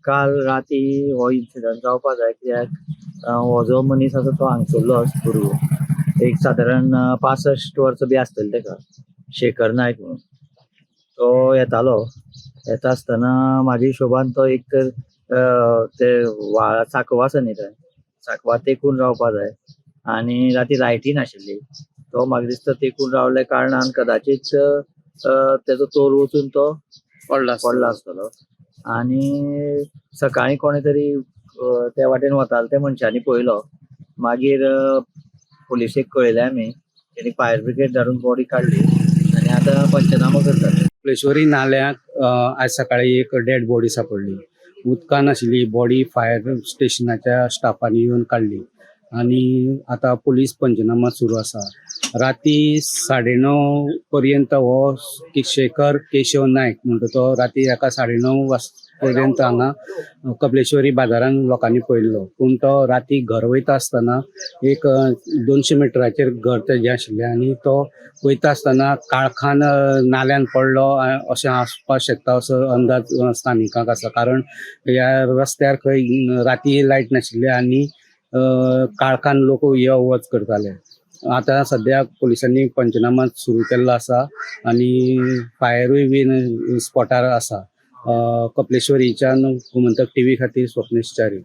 काल राती हो इन्सिडंट जावपा जाय, कित्याक हो जो मनीस आसा तो हांगसरलोच भुरगो, एक सादारण 65 वर्सां बी आसतली तेका, शेखर नायक म्हणून. तो येतालो, येता आसतना म्हाज्या हिशोबान तो एक तर ते व्हाळा सांकवा आसा न्ही, थंय सांकवा तेकून रावपा जाय आनी राती लायटी नाशिल्ली. तो म्हाका दिसता तेकून रावल्या कारणान कदाचीत तेजो तोल वचून तो पडला पडला आसतलो. आनी सकाळीं कोणे तरी त्या वाटेन वताले ते मनशांनी पळयलो. मागीर पुलिशेक कळयलें आमी, तेणी फायर ब्रिगेड धाडून बॉडी काडली आनी आतां पंचनामो करतात. कपलेश्वरी नाल्याक आज सकाळी एक डेड बॉडी सापडली. उदकान आशिल्ली बॉडी फायर स्टेशनाच्या स्टाफांनी येवन काडली आनी आतां पुलीस पंचनामा सुरू आसा. राती 9:30 पर्यंत हो शेखर केशव नायक म्हणटा तो राती एका 9:30 वाज पर्यंत हांगा कपलेश्वरी बाजारान लोकांनी पळयल्लो. पूण तो राती घर वयता आसतना एक 200 मिटराचेर घर तेजें आशिल्लें आनी तो वयता आसतना काळखान नाल्यान पडलो अशें आसपाक शकता असो अंदाज स्थानिकांक आसा. कारण ह्या रस्त्यार खंय राती लायट नाशिल्ली आनी काळखान लोक यो वच करताले. आतां सद्याक पुलिसांनी पंचनामा सुरू केल्लो आसा आनी फायरूय बीन स्पॉटार आसा. कपलेश्वरीच्यान गोमंतक टीव्ही खातीर स्वप्नेश च्यारी.